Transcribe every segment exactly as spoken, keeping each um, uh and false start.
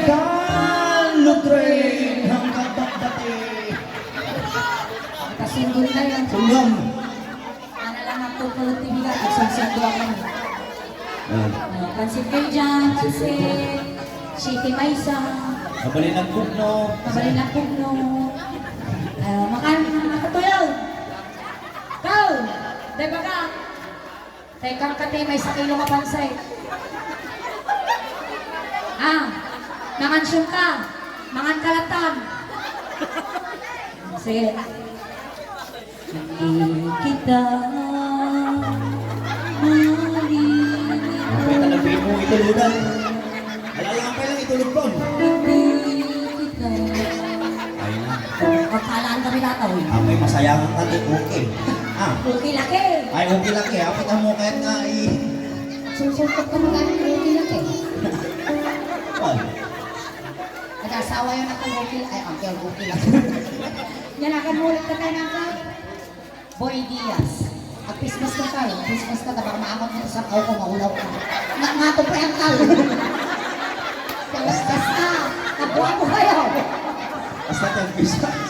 Kan Lutring hanggang Bakbati. Kasunggol na yan. Sunggol. Ana lang ang tutulog ti bigat. Agsusundo ako. Ah. Ah, pansit kayo dyan, pansit. Siti maysa. Mabalin ang pugno. Mabalin ang pugno. Ah, makan, makatulog. Go! Dai baga. Tekang kati, maysa kilo nga pansit. Ah, mangan siomka. Mangan kalatan. Sige. Di kita malilimutan. Apay talaga mo itulugan. Alala, apay lang itulog ko. Di kita. Ay na. Pagkalaan kami dataw, eh. Apay masayangan ka, di okay. Ah. Okay laki. Ay, okay laki. Apay ka mo kahit nga, eh. Susuntok ka mga okay laki. Ay. Nag-asawa yun ako, okay. Ay, okay, okay laki. Yan, akan mo ulit ka tayo, naka. Boy Diaz. Agpispas ka tayo. Agpispas ka, tabang maangot mo sa kao ko, maulaw ka. Nga, nga to pa yung kao. Basta, basta. Nakuha mo kayo. Basta ka, pispas.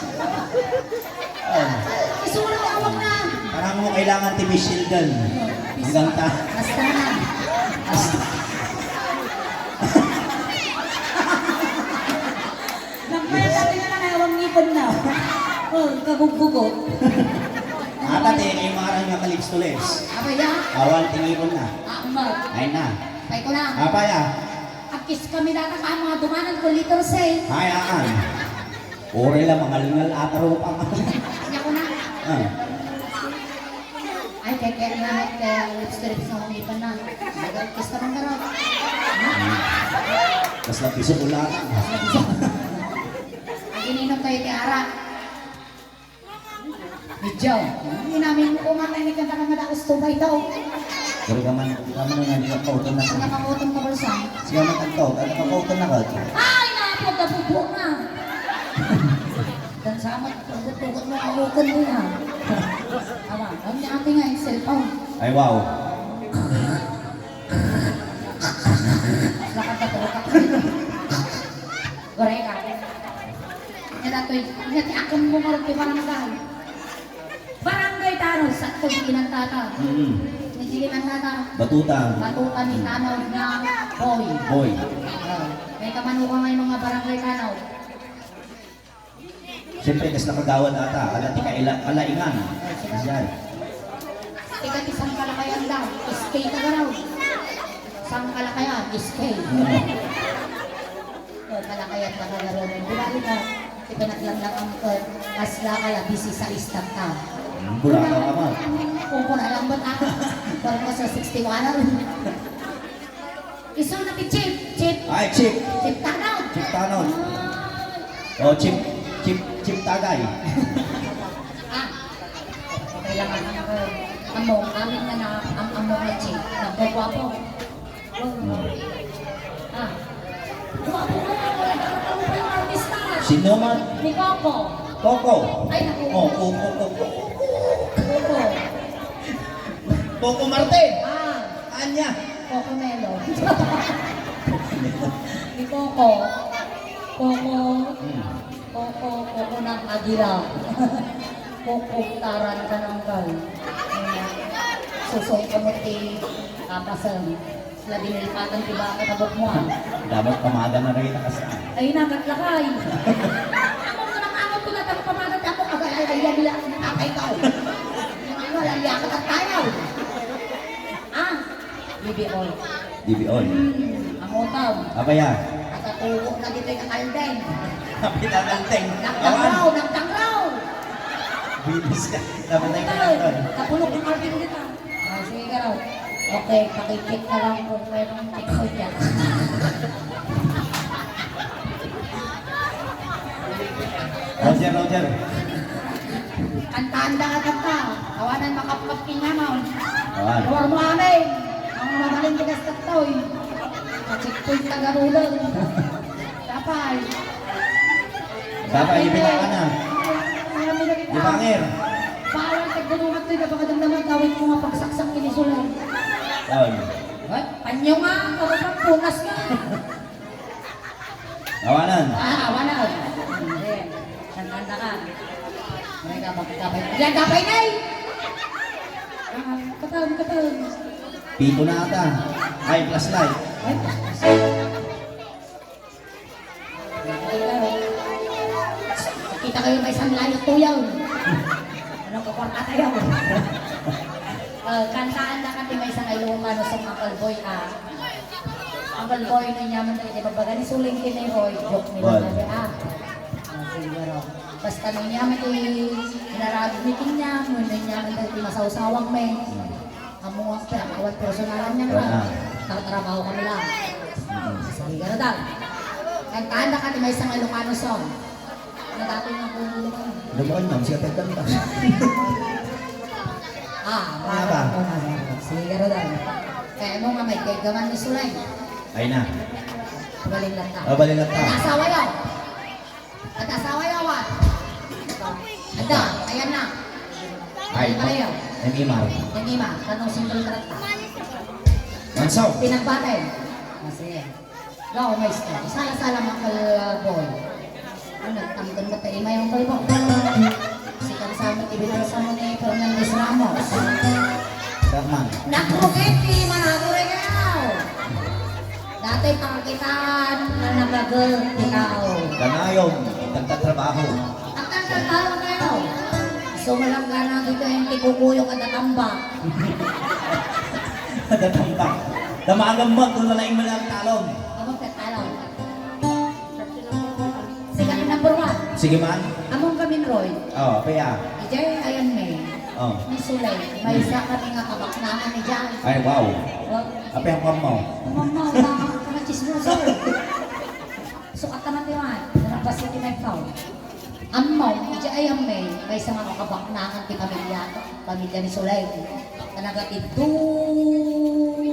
Ay. Isura na awang na. Parang mo kailangan ti Michelle Gun. Hanggang ta. Basta na. Basta. Nagpayat kami nga nanawang ngipon na. Oh, kaguggugot. Ata ti kay Mara nga ka lips to lips. Abay, ya? Awan ti ngipon na. Ah, umag. Ay na. Pay ko na. Apa ya? Agkis kami data ka mga dumanan ko little say. Ay, aan. Uri lang, mangalngal ata rupang. Kanya ko na. Ah. Ay, kaya, kaya nga, kaya lips to lips na akong ipan na. Kasta man ka raw. Basta piso ko lang. Ang ininom kayo ti arak. Medyo. Inamin mo kung matay ni kanta ka madaos to ba ito? Pero ka man, ka man nga, di ka pauton na. Ang nakauton ka, Balsam? Siya man ang tao, ang nakauton na ka. Ay, napagkabubo na. Dan sa amat, tugot-tugot mo, amukan mo na. Awa, ang niya ate nga, yung cellphone. Ay, wow. Lakad ka, tulog ka. Goreka. Nya datoy, nya ti akum mo nga ti barangay. Barangay Tanod, sakto di inantata. Mm. Ni di inantata. Batuta. Batuta ni Tanod nga boy. Boy. Oh. May kamanuka nga yung mga barangay Tanod. Siyempre, kas nakagawad ata, ala ti kaila-, kalaingan. Diyan. Ika ti Sangkalakayan lang, S K ka garaw. Sangkalakayan, S K. Mm. Oh, kalakayan ka garaw. Di ba, di ba? Ti pinaglanglang ang, eh, kasla ka la, busy sa istak ka. Mm, Bulacan ka ba? Kung kuna lang ba't ako? Parang ka sa sixty-one na rin. Isu na ti Chief, Chief. Ay, Chief. Chief Tanod. Chief Tanod. Ay. Oh, Chief, Chief, Chief Tagay. Ah. Okay lang ang, ang, amo, amin nga na, ang amo nga Chief. Nagkagwapo. Hmm. Ah. Gwapo nga, wala ka pa yung artista. Sino man? Ni Coco. Coco. Ay, naku. Oh, Coco, Coco, Coco. Coco. Coco Martin. Ah. Anya? Coco Melo. Ni Coco. Coco. Hmm. Coco, Coco ng Agila. Coco, taran ka ng kal. Susoy ka mo ti kapasan. Sila dinilipatan ti baka tabok mo, ah. Dapat pamaga na rin ang kasama. Ay, nagat lakay. Ako nga nang ako ko na tayo pamaga ti ako. Agay, ay, ay, ay, ay, ay, ay, ay. Ano, lalya ka tayo. Ah, bibi oil. Bibi oil. Hmm, ang utom. Apa ya? At ang ulo na dito yung kaldeng. Kapit ang kaldeng. Nagtangraw, nagtangraw. Bibis ka. Dapat ay ka. Kapulok ng kaldeng dito. Ah, sige ka raw. Okay, pakikit na lang kung meron ang tikso niya. Roger, Roger. Kanta-kanta ka kanta. Awanan makapkap kinyaman. Awan. Luar mo amin. Ang mamaling tigas taktoy. Ka-checkpoint ka garulang. Sapay. Sapay, di ba ka na? Alam mo na kita. Di ba, Nger? Parang tagdunungan to'y napakadamdaman, kawit mo nga pagsaksak kinisulay. Awan. Ay, panyo nga, karupang punas nga. Awanan. Ah, awanan. Ayan. Saan kanta ka? May gabay, gabay. Yan, gabay na eh! Ah, katam, katam. Pito na ata. Ay, flashlight. Ay, kita kayo may isang layo tuyaw. Anong kaporta tayo? Ah, kantaan na kami may isang ilungan o sa mga kalboy, ah. Ang kalboy na niya man tayo, di ba, baga ni Suling Kinihoy, joke nila Bon. Tayo, ah. Ah, siguro. Basta no niya man ti inaragid ni Kinyam, no niya man ti masawsawang men. Amo nga, pero awan personalan niya Wala. Lang. Nakatrabaho kami lang. Mm. Sige, gano'n daw. Kantaan na ka ti maysa nga Ilocano song. Nadatoy nga po yung Ilocano. Ilocano, siya pagkanta. Ah, Ano ba? Sige, gano'n daw. Kaya mo nga may kaigaman ni Sulay. Ay na. Balilat ka. Ah, balilat ka. Asawa yaw. Nag-asawa yaw, ah. Ada, ayan na. Ay, Ano pala yun? Ay, Mimar. Yan, Ima. Tanong single track ka. Manso. Pinagbatay. Ah, sige. Go, maestro. Sala-sala, mga kalboy. Ano, tamton ba tayo, Ima, yung kalbo? Si Kansamo, ibinasa mo ni Fernandez Ramos. Sir, ma'am. Nagrugit ni Managore kayo. Dati pangkitaan nga nagaget ti tao. Kanayon, nagtatrabaho. Ang tatrabaho kayo. Sumalang ka na dito yung tikukuyo kada tambak. Kada tambak. Damagan mo, kung nalaing mo lang talon. Ako sa talon. Sige, number one. Sige man. Among kami, Roy. Oh, kaya? Ijay, ayan, may. Oh. Ni Sulay. May isa kami nga kabaknangan ni Jan. Ay, wow. Oh. Ape ang mamaw. Mamaw na, mga chismoso. Sukat naman di man. Nagpasya ti may pao. Ammo, iti ay amme, maysa nga kabaknangan ti pamilya, pamilya ni Sulay. Talaga ti dum-,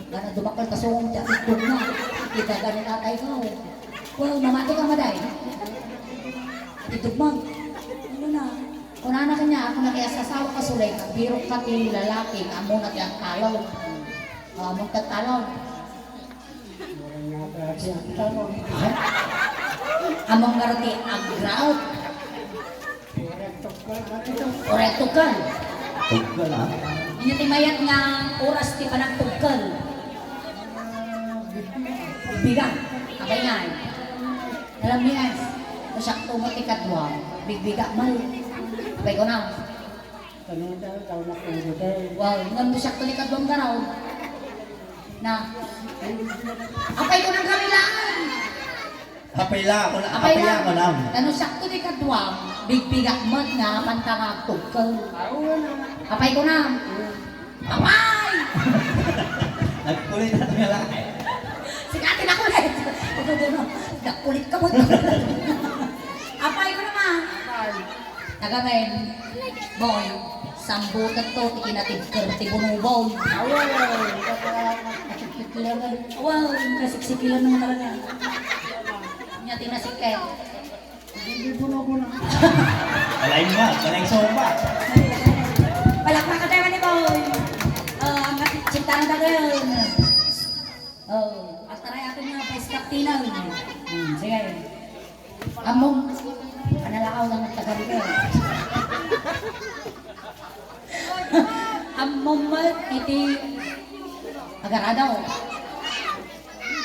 nga na dumakkel ka sungom ti atidog na. Ti daga ni tatay ko. Wow, mamati ka, maday. Atidog mo. Ano na? Kunana kanya, ako nakiasasawa ka, Sulay, agbirok ka ti lalaki, nga amo na ti agtalon. Ah, amo ti agtalon. Among nga ti agraot. Oray tugkal. Tugkal, ah. Ino ti mayat nga oras ti panagtugkal? Biga. Abay nga. Alam niya, siak to ti kadua, bigbiga man. Abay ko na. Kanita, tao na kong gudel. Wow, ngem no siak to ni kadwam garaw. Na. Apay ko nang kamilaan. Apay la, ako na, Apay apay la, la. Ako na. Kano siak to ni kadwam, bigbiga met nga pantangag tugkel. Aw, wala. Apay ko na. Apay! Nagkulit na nga lang. Sige, ate, nakulit. Ako din, no? Nakulit ka mo. Apay ko naman. Apay. Taga men, boy, sambutan to, ti kinatibker ti bunubon. Awal, kasiksikilan na. Awal, kasiksikilan na talaga. Nya, tinasiket. Hindi bunubon. Alain nga, alain sa humba. Palakpakan tayo ni boy. Ah, ang kasiksikilan na talaga yun. Oh, at taray atin nga, pa-stop tinaw. Hmm, sige. Among, panalakaw lang ang taga rito. Among mal, iti, agarado.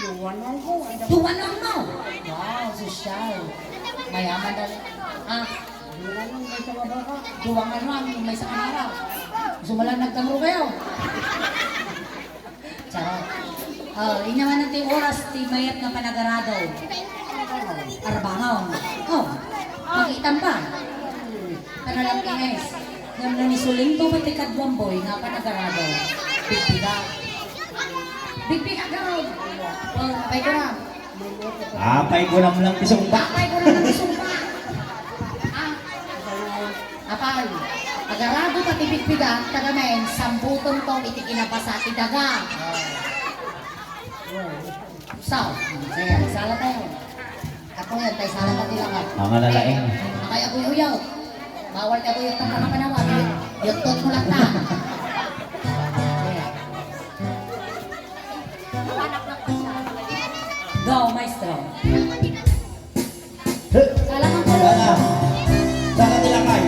Duwan lang ko. Duwan lang mo. Wow, sosyal. Mayaman na. Ah. Duwan lang, may sa baba ka. Duwan lang, may sa kanara. Sumalan nagtangro kayo. Charot. Oh, inaman ti oras ti mayat nga panagarado. Arbangaw. Oh, makitam pa. Ano lang, guys? Ngem no ni Suling to, pati kadwamboy nga panagarado. Bigbiga. Bigbiga, garod. Oh, apay ko na. Apay ko na lang ti sungba. Apay ko na lang ti sungba. Ah. Apay, agarado ta ti bigbiga, taga men, sambuton to iti kinabasa ti daga. So, sige, sala tayo. Ako yan, tayo sala tayo lang. Mga lalaing. Ay, akay aguy-uyaw. Bawal ka aguy-uyaw, tanda ka pa naman. Yutot mo lang ta. Sige. Go! Oh, maestro. Salamat po. Sana. Sana tilakay.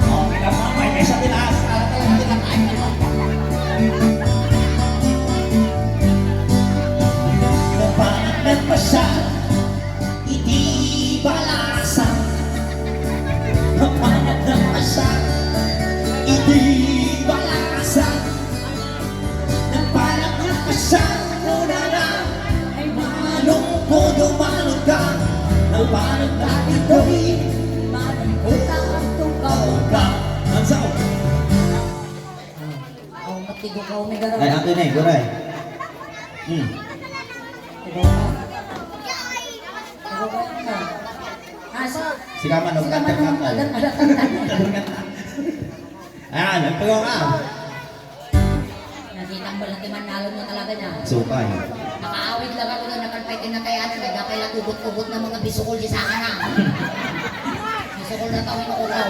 Oh, may kamamay, may sa tilaas. Sana talaga tilakay. Napanak nagpasya, iti balasa. Napanak nagpasya, iti balasa. Nagpanak nga pasyar, kunana, ay manong ko dumanot ka. Nagpanak nga ditoy, manong ko tungkaw ka. Ang sound. Oh, matigo ka, Omega. Ay, ato na eh, guray. Hmm. Tigo ka. Tigo ka. Ah, so, Sika man, sika man, nagkanta-kanta. Nagkanta-kanta. Ah, nagtulo ka. Nakita mo lang ti Manalon nga talaga niya. Sukay. Nakaawid lang ako na nakalpay tinatayan, nagdapay lang ubot-ubot ng mga bisukol di sa akin, ah. Bisukol na tawin ako, ikaw.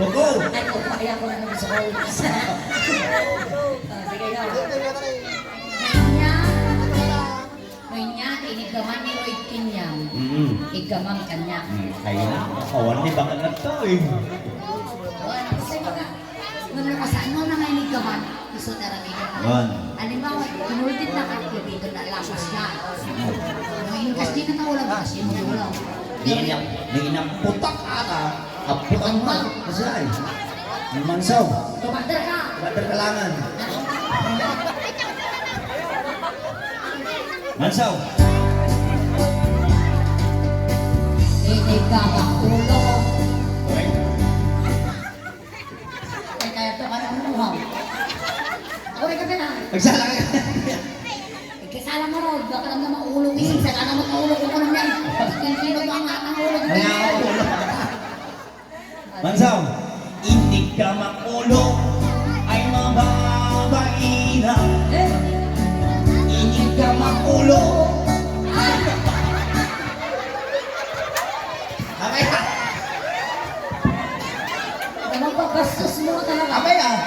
Kuko! Ay, kuko, kaya ako na ng bisukol. Ah, sige, ikaw. Kanya, Kanya, iniggaman ni Lloyd Kinyam. Mm. Iggamam kanya. Mm, ayun na. Awan ni bakit na to eh. Wala, kasi baga, nung nakasaan mo na nga iniggaman, iso na rin. Yun. Halimbawa, inulit na ka, kaibigan na lapas niya. Mm. Nung kasi na tao lang, kasi mo yung lang. Di niya, di niya putak ata. Aputan mo. Kasi ay. Mansaw. Tumater ka. Tumater ka langan. Mansaw. Ini ka ba ulo? Oy. Ay, kaya to ka na umuhaw. Ako rin ka pala. Nagsala ka. Ikasala mo ron, baka lang naman ulo, isip, saka naman ulo ko ko naman. Hindi mo ba nga ang ulo ko? Ang nga ulo. Mansaw, inig ka makulo, ay mababaina. Inig ka makulo, ay. Abay, ah. Ano ba, bastos mo talaga? Abay, ah.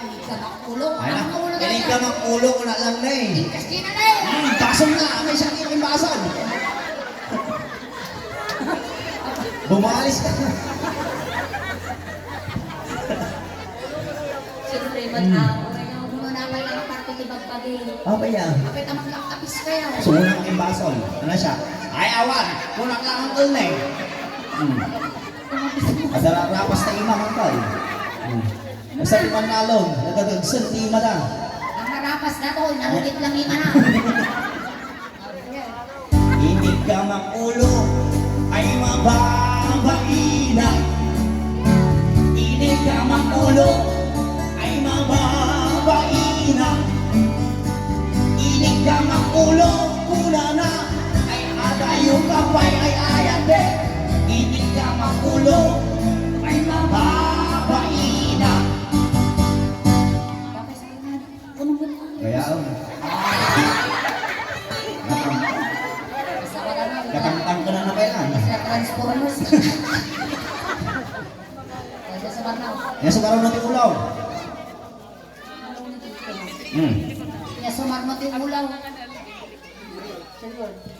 Inig ka makulo. Ay, na. Ano ulo na inig ka makulo, kuna lang na, eh. Inig ka na, eh. Hmm, basol na. Abay, siya, inig basol. Bumalis ka. Siyempre, man, mm, ah, kung ano, kung ano naman ang parte ni Bagpagi. Ah, ba yan? Kapit ang maglakapis kayo. So, unang imbasol. Ano siya? Ay, awan. Kunak lang ang tulne. Hmm. Kumapis mo. Adala rapas na imang angkal. Hmm. Basta di man nalong, nagagagsan di imada. Ang marapas na to, narugit lang imana. Inig ka makulo ay mababaina. Inig ka makulo ay mababaina. Inig ka makulo, kunana, ay adayo ka pay ay ayate. Inig ka makulo ay mababaina. Kaya, oh. Nakam-, nakangtang ka na na kaya. Sa Transformers. Kaya sa Barnaw. Kaya sa Barnaw natin ulaw. Hmm. Kaya sa Barnaw natin ulaw.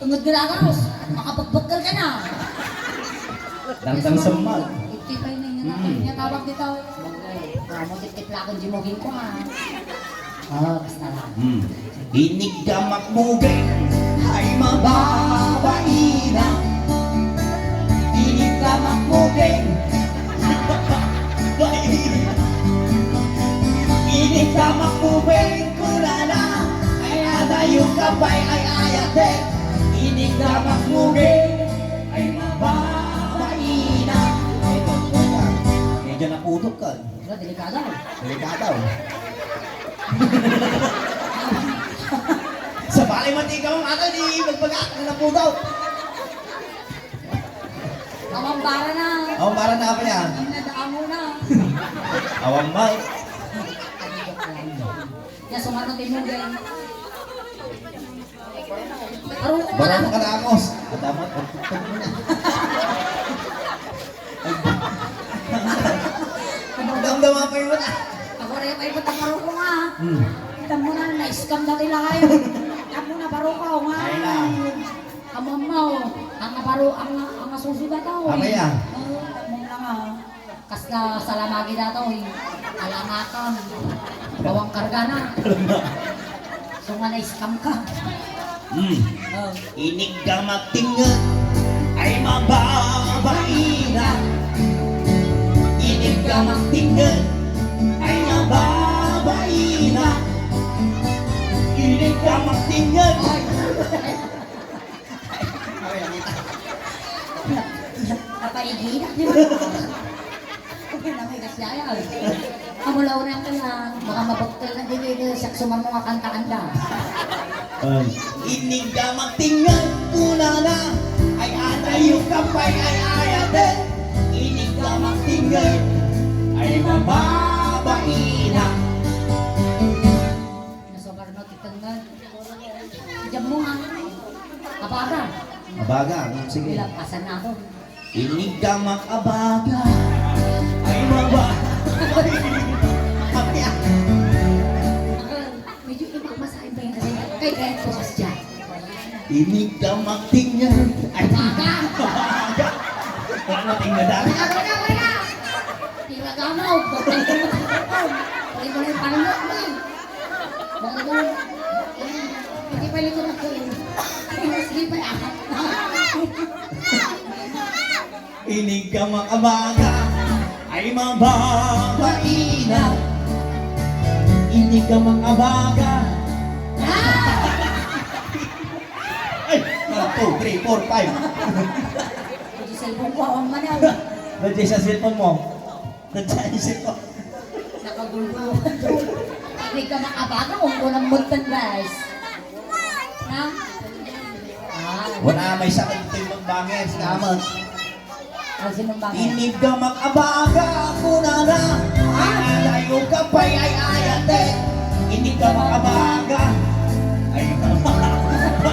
Tungod nga lang, makapagbagkal ka na. Dangdang semmal. Iti pay na yun. Mm. Ang tawag dito. Ah, mo tip-tip lang akong jimoging ko, ha. Ah, basta lang. Mm. Inig ka makmuging, ay mababaina. Inig ka makmuging, babaina. Inig ka makmuging. Kunana, ay adayo ka pay ay ayate, inig ka makmuging, ay mababaina. Medyo naputok ka. Wala, delikado. Delikado. Sa balay man di ka mong ata, di magbaga, naputok. Awambara na. Awambara na, apa yan? Hindi na daan mo na. Awambay. Yan, sumano din mo din. Aruko ka na. Barang ka na, Amos. At amat, at tuktok mo na. Damdama pa yun, ah. Ako rin, ay, ba't ang aruko nga? Hmm. Kita mo na, na-scam na nila kayo. Kita mo na, baruko nga. Puso datoy. Apay, ah? Oo, among lang, ah. Kasla salamagi datoy. Alangakan. Bawang kargana. So nga na-scam ka. Hmm. Oh. Inigga magtinged ay mababaina. Inigga magtinged ay mababaina. Inigga magtinged. Ay. Napaigina, di ba? Ano may kasaya? Amo la unay kaya, baka mabuktel na dili, di siya sumarno nga kanta-kanta. Ay. Inigga magtinged, kunana, ay adayo ka pay ay ayaten. Inigga magtinged, ay mababaina. Nasugar no, titenged. Diyan mo nga. Abaga. Abaga, mm, sige. Nilampasan na ako. Inigga mag-abaga. Ay, maba. Ako, medyo iba masahin pa yung kasi. Kay Beto, kasi dyan. Inigga magtinged. Ay, abaga. Abaga. Wala na tingnan dati. Abaga, abaga. Tiragamaw. Pwede mo na yung panunod mo eh. Baka naman, hindi pa likod ako eh. Sige pa, ah. Inigga mag-abaga, ay mababaina. Inigga mag-abaga. Ah! Ay, one, two, three, four, five. Pwede cellphone ko, ang manaw. Pwede sa cellphone mo. Nagsaisip ko. Nakagulo. Hindi ka makabaga kung walang multan, guys. Na? Ah. Wala, may sakit ito yung magbanger. Salamat. Ah, sinong banger? Hindi ka makabaga, ako na na. Ah. Ay, tayo ka pa'y ay ayate. Hindi ka makabaga. Ay, ka makabaga.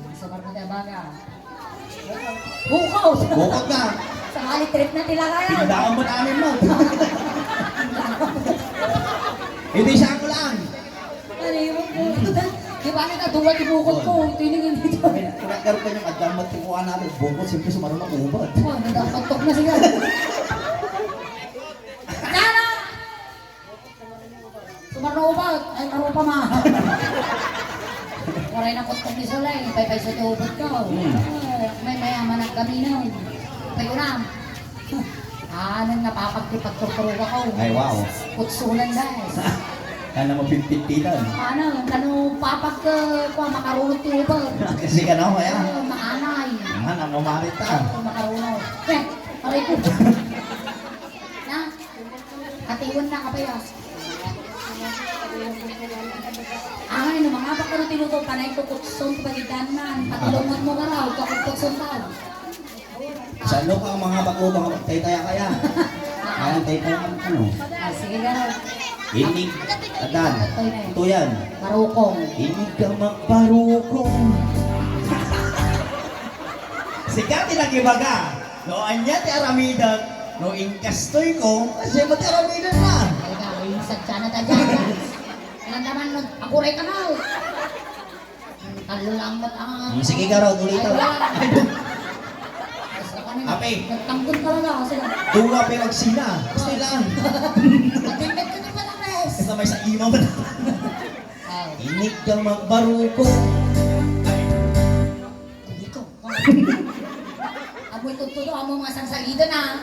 Gusto ka makabaga. Bukod. Bukod na. Sa mali trip na tila kaya. Tindahan mo namin mo. Hindi siya ang ulan. Ano yung bukod? Di ba, ano ka, duwa di bukod ko? Tinigin dito. Kunak ka rin pa yung agdang matikuan namin. Bukod, siyempre sumarong na ubad. Oh, nagkakagtok na siya. Nana! Sumarno ubat, ay, marupa ma. Waray na kutkot ni Sulay, paypay sa ti ubot ko. Hmm. Ay, may mayaman ang kami nun. Pay unam. Ah, nang napapag ti pagturturuwa ko. Ay, wow. Kutsunan, guys. Kana mo pinpintitan. Ano, kano papag, eh, kwa, makarunod ti ubot. Kasi ka na, kaya? Oo, maanay. Naman, ang mamarit ka. Oo, makarunod. Eh, aray ko. Na? Katiwen na, kapay, ah. Ay, no, mga bakaro tinuto, panay ko kutson, pagitanan. Pati lungon mo ka raw, kakutson ka. Saan ka ang mga bakuro, mga taytaya kaya? Kaya taytaya ang ano? Ah, sige ka raw. Inig, adan. Ito yan. Ito yan. Barukong. Inig ka magbarukong. Sikat, inagibaga. No, anya ti aramidek, no, inkastoy ko, kasi mo ti aramidek na. Ay, ka, yung sadya na tayo. Ilan naman, no, aguray ka na. Talo lang mo, ah. Hmm, sige ka raw, ulitan. Ay, wala. Basta ka na. Ape. Nagtanggol ka lang, ah, sila. Duwa pa yung agsina. Gusto lang. Nagpindot ka na pala, Pres. Basta may sa ima man. Ah. Inig ka magbaruko. Ay. Ikaw. Amoy tudtudo, amo nga sangsaidan, ah.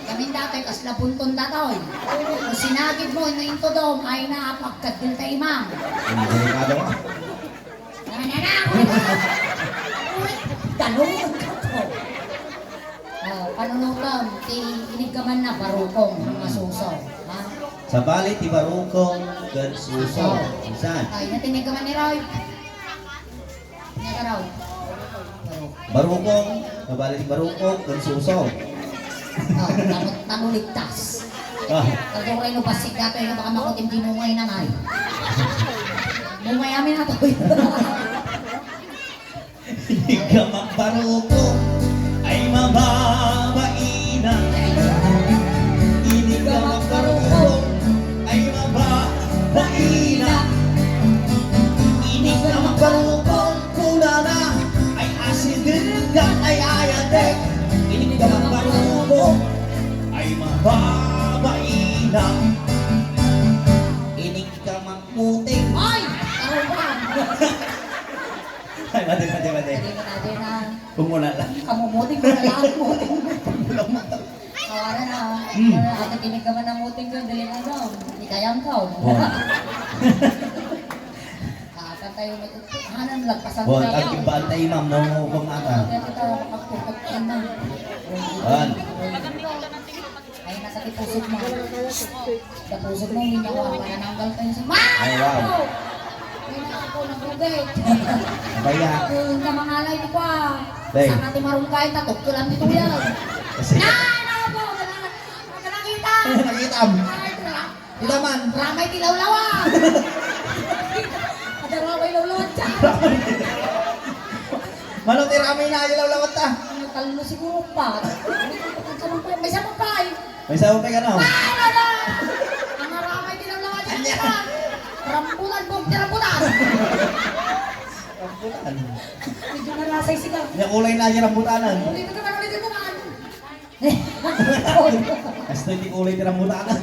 Gamin datoy, kasla bunton datoy. Kung sinagid mo, ino intudom, ay na, pagkadil ta imam. Ang delikado ka. Na, na, na, uri ka. Uri, dalungan ka to. Ah, panunutom, ti iniggaman na, barukong, mga suso. Ha? Sabali, ti barukong, ken suso. Oh. Saan? Ay, na tiniggaman ni Roy. Nagaraw. Barukong. Barukong, kabali ti barukong, ken suso. Ah, tamo, tamo ligtas. Ah. Kagaway no basig dato, eh, baka makutim di mo ngay na ngay. Mo ngay amin ato. Ikaw magbarukong ay mababaina. Ikaw magbarukong ay mababaina. Ikaw magbarukong Kunana, ay asin Madi, madi, madi. Dali mo na, dali na. Kumuna lang. Kamumuting ko na lang, muting. Awanan na. Hmm. Agad tinig ka man ng muting ko, dali na daw. Ikayam ka, oh. Oh. Ah, pantay mo ito. Hanan, lagpasan Bon, tayo. Agkibbaan tayo, ma'am, no? Kung ata. Kaya kita makapukot ka, ma'am. Bon. Ay, nasa ti pusod mo. Sa pusod mo, hindi ako ang manananggal kayo sa Ay, wow. Ay, naku, nagugay. Abaya. Ang kamangalay ko pa. Day. Sa kati marungkay, tatok ko lang dito yan. Kasi Nay, naku po, ganun. Ang nakita. Nakita mo. Ay, gra-, Kita man. Ramay ti lawlawa. Ada ramay lawlawa dyan. Mano ti ramay na lawlawa ta? Ang talo siguro pa. May isa pa pa eh. May sawa pa ka, no? Ay, wala! Ang aramay din ang lawa dyan, Anya? Rambulan, buhok ni rambulan. Rambutan. Medyo narasay sila. May kulay na yung rambutanan. Ulit ito naman, ulit ito naman. Hasta hindi kulay ni rambutanan.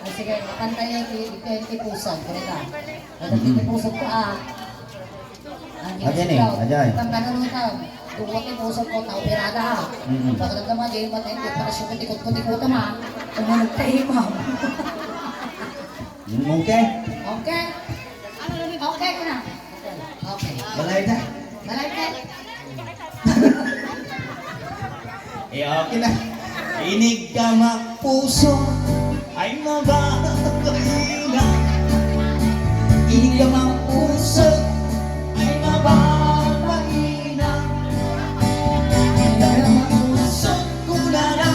Ay, sige, pantay na yung, yung, yung puso. Ganito. Ang Mm. puso ko, ah. Ajay ni, ajay. Ang panunutan, duwa ti puso ko, tao pirada, ha? Mm-mm. Bakit naman, di ba tayo, para siya, patikot-patikot naman. Tumunod tayo, ma'am. Mm, okay. Okay? Okay ka na? Okay. Balay na. Balay ka? Eh, okay na. Inigkamak puso ay mababaina. Inigkamak puso ay mababaina. Inigkamak puso kunana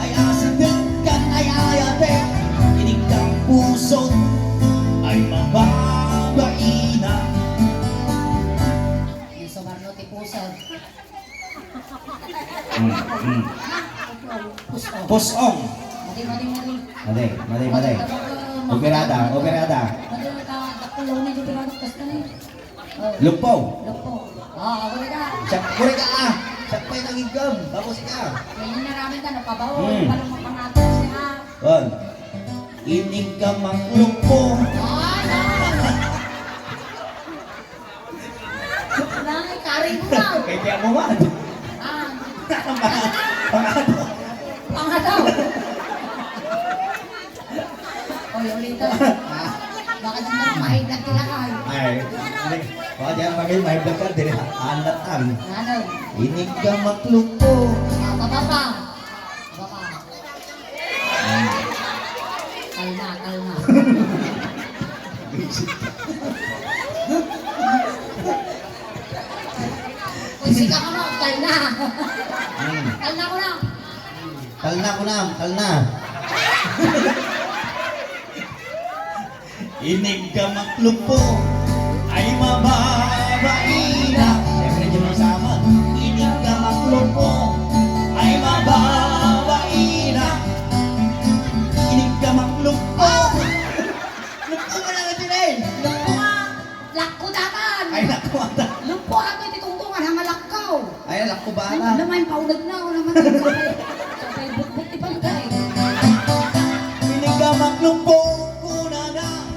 ay asideg ken ay ayate. Inigkamak puso ay mababaina. Yung sumarno ti puso. Hmm, hmm. Pusong. Pusong. Madi, madi, madi. Madi, madi, madi. Madi, madi, madi. Operada, operada. Madi, madi, madi. Dakulaw na yung pirado, kasta na eh. Oh. Lugpo. Lugpo. Ah, ako na ka. Siya, kuri ka, ah. Siya pa yung nangigam. Tapos ika. Yan yung naramit na, napabaw. Hmm. Parang mapangato siya. Bon. Inigkamak lugpo. Ah, no. Nang ikari mo lang. Kaya kaya mo man. Ah. Pangado. Pangado. Oy, ulito. Ah. Baka dyan ka mahiglat ka lang, ay. Ay, hindi. Baka dyan kami mahiglat ka, dili, anlat, ah. Ano? Inigkamak lugpo. Ah, baba pa. Baba pa. Kalma, kalma. Uy, sika ka mo, kalma. Hmm. Kalma ko na. Kalma ko na, kalma. Inigkamak lugpo ay mababaina. Siyempre, di mo sama. Inigkamak lugpo ay mababaina. Inigkamak lugpo. Lugpo ka na, Ate Nay. Lugpo ka. Lakko datan. Ay, lakko ata. Lugpo ato iti tungtungan, ha, malakkaw. Ay, alak ko bala. Ay, naman, paunag na, o naman. Sabay, sabay, bukbuk ti bangkay. Inigkamak lugpo, kunana.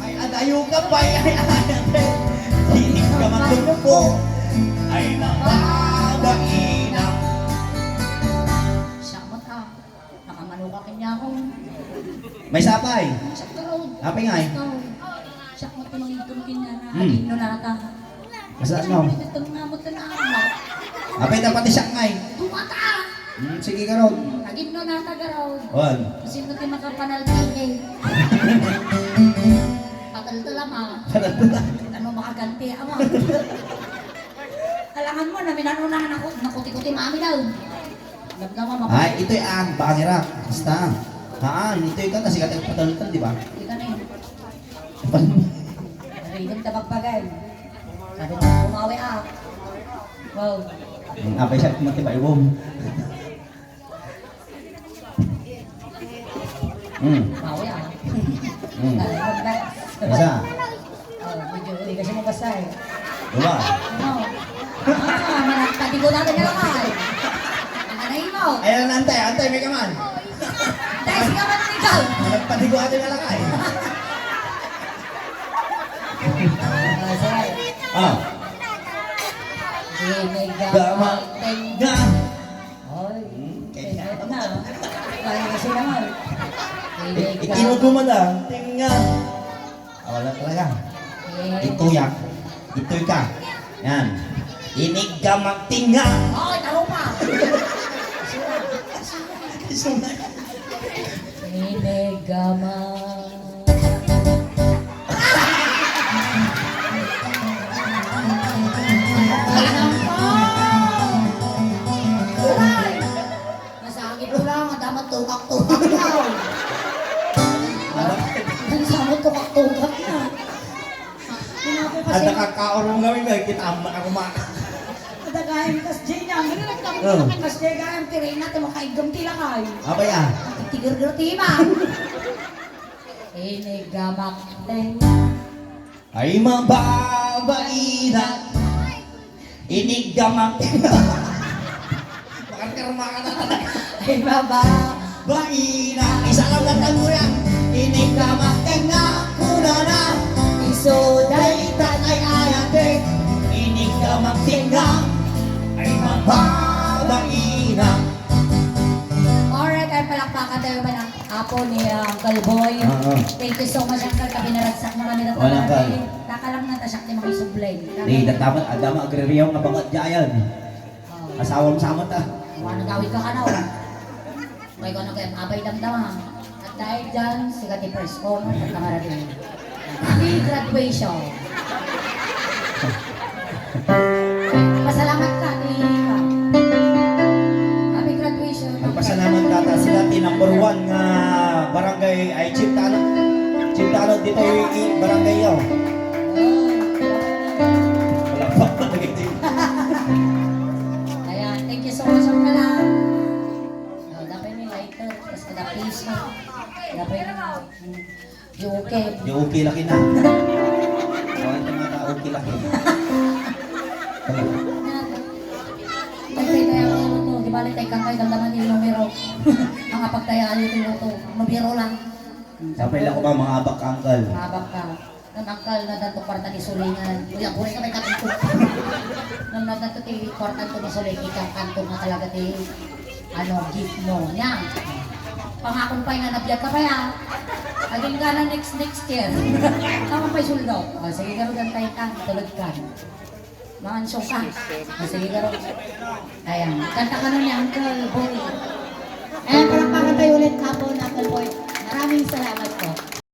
Ay, adayo ka pa, ay, ay, ay, ay. Inigkamak lugpo. Ay, nababaina. Siya mo ta. Nakamano ka kanya ako. May sapay. Siya ka, Rod. Apay nga, eh. Ikaw. Siya mo tumangin kanya na. Hmm. Agin no nata. Basta, no? Ito nga mo ito na amat. Apay, dapat isyak nga, eh. Dumata! Hmm, sige ka, Rod. Agin no nata ka, Rod. Wan. Sino ti makapanalpin, eh? Pataltala ma. Pataltala. Ano makaganti, ama? Alangan mo, naminano na naku-, nakuti-kuti mami daw. Damdama mo. Ay, ito'y ang pangira. Basta. Haan, ito'y ka, kasi ka tagpataltal, di ba? Kita na yun. Pan- Narinig ta magpagay. Sabi na, umawi ah. Wow. Ang apay siya, matibay, wow. Hmm. Bawi, ah. Hmm. Talagang ba? Isa. Oh, medyo uli kasi mo basta eh. Dua. Ano? Ah, managpadigo natin nga lakay. Ang anay mo. Ayan, antay, antay, may kaman. Antay, sige man ikaw. Managpadigo natin nga lakay. Ah, sige. Inigamak tengnga. Oy, hmm, kaya na. Kaya kasi naman. Inigamak. Ikinukuman na. Tengnga. Ah, wala talaga. Eh. Ituyak. Ituy ka. Yan. Inigamak tengnga. Oy, taro pa. Inigamak. Masakit ko lang, ang damat tukak-tukak na. Ang damat tukak-tukak na. Hindi na ako kasi. Ada ka kaurong gawin, may kita ang makaruma. Ada gayam kas Jay niya. Oh. Kas Jay gayam, tirain natin, makaigam tila kay. Abay, ah. Tigir-tigir, tima. Inigamak tengnga. Ay, mababaina. Inigamak tengnga. Makarkarma ka na talaga. Ay, baba. Baina. Isa lang na tanduyan. Inigamak tengnga. Kunana. Isu dayta ay ayate. Inigamak tengnga. Ay, mababaina. Alright, ay palakpakan tayo ba ng Apo ni, ah, Uncle Boy. Oo. Thank you so much, Uncle. Kabinaragsak na kami ng Wala, Uncle. Nakalang na ta siya ni mga isublen. Di, datamat, adama agririyaw nga bangat jayan. Oh. Asawam samot, ah. Wala gawin ka ka na, oh. May ko na kayo, abay damdama. At dahil dyan, sikat ni first honor, at kamara din. Happy graduation. Pasalamat ka, ni ka. Happy graduation. Magpasalamat ka ta sila ti number one nga barangay ay chief tanod. Chief tanod dito yung barangay yaw. Wala pa lagi din. Ayan, thank you so much, Uncle, ah. Oh, dapat may lighter, tapos kada piso. Dapat yung Di okay. Di okay laki na. Awan ka nga ka okay laki. Ano? Ay, kaya kaya ako ito. Di balik tayo kang kayo, damdaman yung numero. Mga pagtayaan yung luto. Numero lang. Sapay lang ko ba, mga abak ka, uncle? Mga abak ka. Nang uncle na dato kwarta ni Sulingan. Uy, ang buhay ka may kakanto. Nang nadato ti kwarta to ni Sulingan, ikang kanto nga talaga ti Ano, gift mo? Nya. Pangakon pay nga nabiag ka pay, ah. Aging ka na next, next year. Tama pay suldo. O, sige, garo, gantay ka. Tulog ka. Mangansyon ka. O, sige, garo. Ayan. Kanta ka nun ni Uncle Boy. Ayan, palakpakan tayo.